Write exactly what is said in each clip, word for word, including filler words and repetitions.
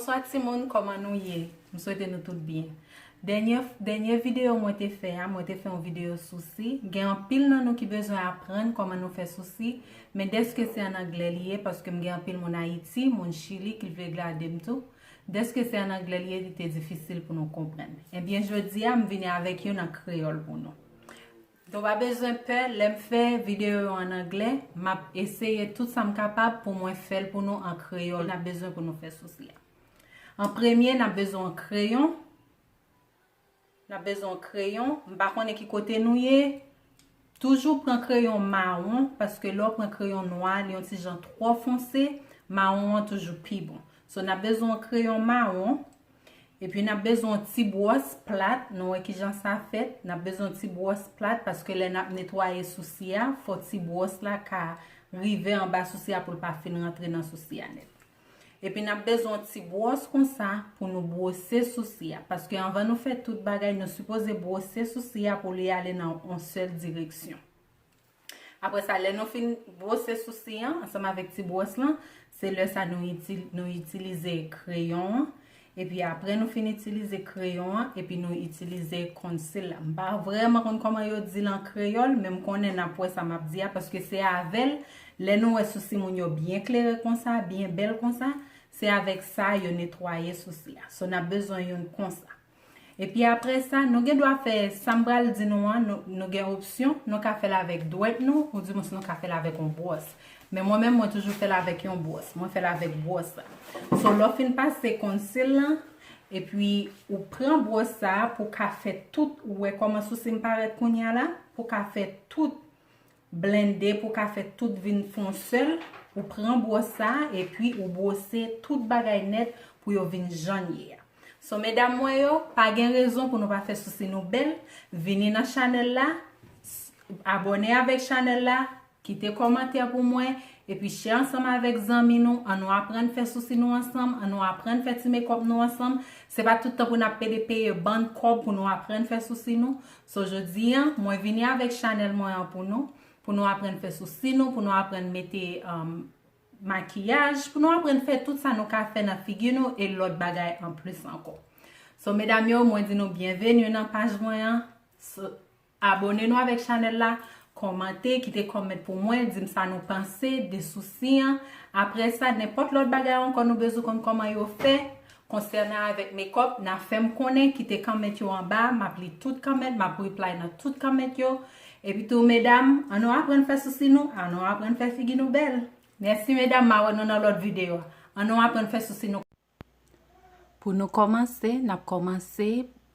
Bonswa timoun, kòman nou ye? M swete nou tout byen. Dènye, dènye videyo mwen te fè a, mwen te fè yon videyo sousi. Gen anpil nan nou ki bezwen aprann kòman nou fè sousi, men dèske se an anglè li ye, paske m gen anpil moun Ayiti, moun Chili ki vle gade m tou. Dèske se an anglè li ye, li te difisil pou nou konprann. Ebyen, jodi a, m vini avèk youn an kreyòl pou nou. Nou pa bezwen pè, lè m fè videyo yo an anglè, m ap eseye tout sa m kapab pou mwen fè l pou nou an kreyòl. N ap bezwen pou nou fè sousi a. An premye, n ap bezwen yon kreyon. N ap bezwen yon kreyon. M pa konnen ki kote nou ye. Toujou pran kreyon mawon, paske lè w pran kreyon nwa, li yon ti jan twò fonse, mawon an toujou pi bon. So, n ap bezwen yon kreyon mawon. Epi n ap bezwen yon ti bwòs plat, nou wè kijan sa fèt. N ap bezwen yon ti bwòs plat paske lè n ap netwaye sousi a, fò ti bwòs la ka rive anba sousi a pou l pa fin rantre nan sousi a nèt. Epi n ap bezwen yon ti bwòs konsa pou nou bwose sousi a. Paske anvan nou fè tout bagay, nou sipoze bwose sousi a pou li ale nan yon sèl direksyon. Apre sa, lè nou fin bwose sousi an ansanm avèk ti bwòs lan, se lè sa nou itil-, nou itilize kreyon an. Epi apre nou fin itilize kreyon an, epi nou itilize concealer. M pa vrèman konn kòman yo di l an kreyòl, men m konnen n ap wè sa m ap di a, paske se avè l, lè nou wè sousi moun yo byen klere konsa, byen bèl konsa, se avèk sa yo netwaye sousi a. So, n ap bezwen youn konsa. Epi apre sa, nou gen dwa fè, sa m pral di nou an, nou, nou gen opsyon, nou ka fè l avèk dwèt nou, oudimwens nou ka fè l avèk yon bwòs. Men mwen menm, mwen toujou fè l avèk yon bwòs. Mwen fè l avèk bwòs la. So, lè w fin pase concealer lan, epi ou pran bwòs sa a pou w ka fè tout, ou wè kòman sousi m parèt kounye a la, pou w ka fè tout blende pou w ka fè tout vin fè yon sèl, ou pran bwòs sa a, epi ou bwose tout bagay nèt pou yo vin jan l ye a. So, medam mwen yo, pa gen rezon pou nou pa fè sousi nou bèl. Vini nan chanèl la, s-, abòne avèk chanèl la, kite kòmantè pou mwen, epi share ansanm avèk zanmi nou. Ann nou aprann fè sousi nou ansanm, ann nou aprann fè ti makeup nou ansanm. Se pa tout tan pou n ap pede peye bann kòb pou nou aprann fè sousi nou. So, jodi a, mwen vini avèk chanèl mwen an pou nou, pou nou aprann fè sousi nou, pou nou aprann mete, um, makiyaj, pou nou aprann fè tout sa nou ka fè nan figi nou e lòt bagay anplis ankò. So, medam yo, mwen di nou byenveni nan paj mwen an. So, abòne nou avèk chanèl la, kòmante, kite kòmant pou mwen, di m sa nou panse de sousi an. Apre sa, nenpòt lòt bagay ankò nou bezwen konn kòman yo fè, konsènan avèk makeup, n a fè m konnen, kite kòmant yo anba, m ap li tout kòmant, m ap reply nan tout kòmant yo. Epi tou, medam, ann nou aprann fè sousi nou, ann nou aprann fè figi nou bèl. Mèsi, medam, m a wè nou nan lòt videyo. Ann nou aprann fè sousi nou. Pou nou kòmanse, n ap kòmanse,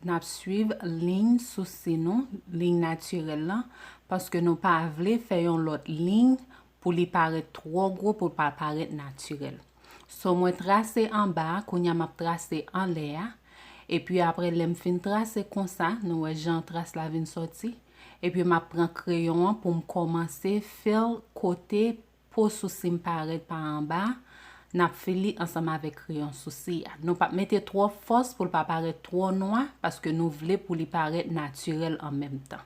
n ap swiv liy sousi nou, liy natirèl lan, paske nou pa vle fè yon lòt liy pou li parèt twò gwo, pou l pa parèt natirèl. So, mwen trase anba a, kounye a m ap trase anlè a. Epi apre, lè m fin trase konsa, nou wè jan tras la vin sòti. Epi m ap pran kreyon an pou m kòmanse fill kote po sousi m parèt pa anba. N ap fill li ansanm avèk kreyon sousi a. Nou p ap mete twò fòs pou l pa parèt twò nwa, paske nou vle pou li parèt natirèl an menm tan.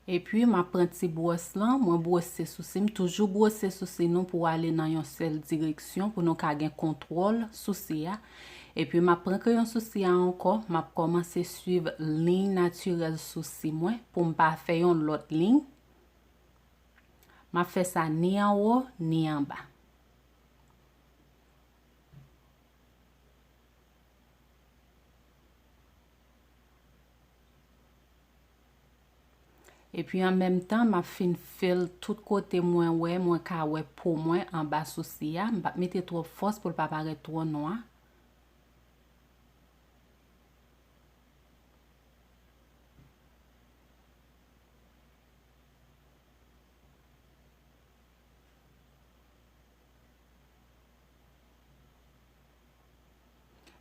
Epi, m ap pran ti bwòs lan, mwen bwose sousi m, toujou bwose sousi nou pou ale nan yon sèl direksyon, pou nou ka gen kontwòl sousi a. Epi, m ap pran kreyon sousi a ankò, m ap kòmanse swiv liy natirèl sousi mwen, pou m pa fè yon lòt liy. M ap fè sa ni anwo, ni anba. Epi an menm tan, m ap fin fill tout kote mwen wè, mwen ka wè po mwen anba sousi a. M p ap mete twòp fòs pou l pa parèt twò nwa.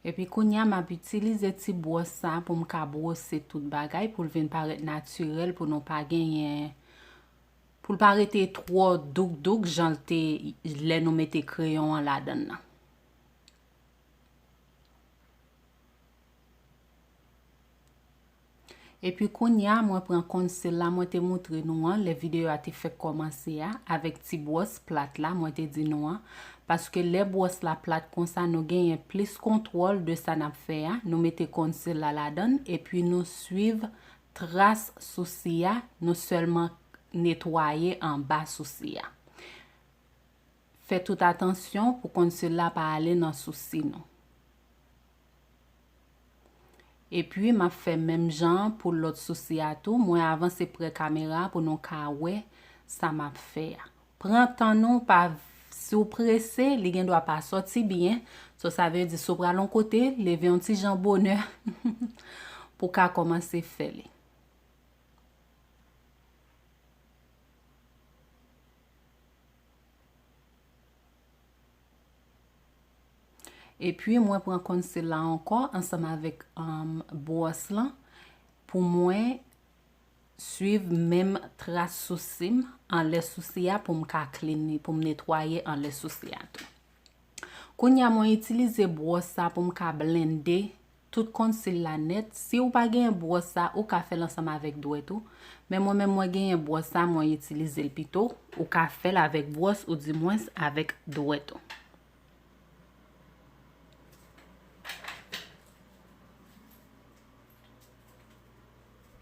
Epi kounye a, m ap itilize ti bwòs sa pou m ka bwose tout bagay, pou l vin parèt natirèl, pou nou pa genyen, pou l pa rete twò douk douk, jan l te lè nou mete kreyon an ladan l lan. Epi kounye a, mwen pran konsèl la mwen te moutre nou an, lè videyo a te fèk kòmanse a, avèk ti bwòs plat la, mwen te di nou an, paske lè bwòs la plat konsa, nou genyen plis kontwòl de sa n ap fè a, nou mete konsèl la ladan l, epi nou swiv tras sousi a, nou sèlman netwaye anba sousi a. Fè tout atansyon pou konsèl la pa ale nan sousi nou. Epi, m ap fè menm jan pou lòt sousi a tou. Mwen avanse pre kamera pou nou ka wè sa m ap fè a. Pran tan nou, pa, si w prese, li gen dwa pa sòti byen. So, sa vle di, si w pral yon kote, leve yon ti jan bonè pou w ka kòmanse fè li. Epi, mwen pran konsèl la ankò ansanm avèk, um, bwòs lan pou mwen swiv menm tras sousi m anlè sousi a pou m ka clean li, pou m netwaye anlè sousi a tou. Kounye a, mwen itilize bwòs sa pou m ka blende tout konsèl la nèt. Si w pa genyen bwòs sa, ou ka fè l ansanm avèk dwèt ou. Men mwen menm, mwen genyen bwòs sa, mwen itilize l pito. Ou ka fè l avèk bwòs ou dimwens avèk dwèt ou.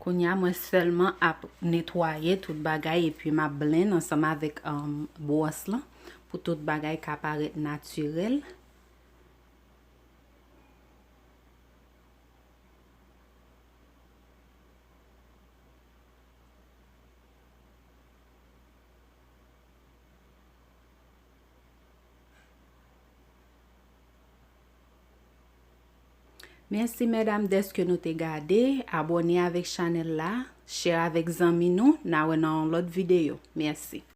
Kounye a, mwen sèlman ap netwaye tout bagay epi m ap blend ansanm avèk, um, bwòs lan pou tout bagay ka parèt natirèl. Mèsi medam dèske nou te gade. Abòne avèk chanèl la, share avèk zanmi nou. N a wè nan yon lòt videyo. Mèsi.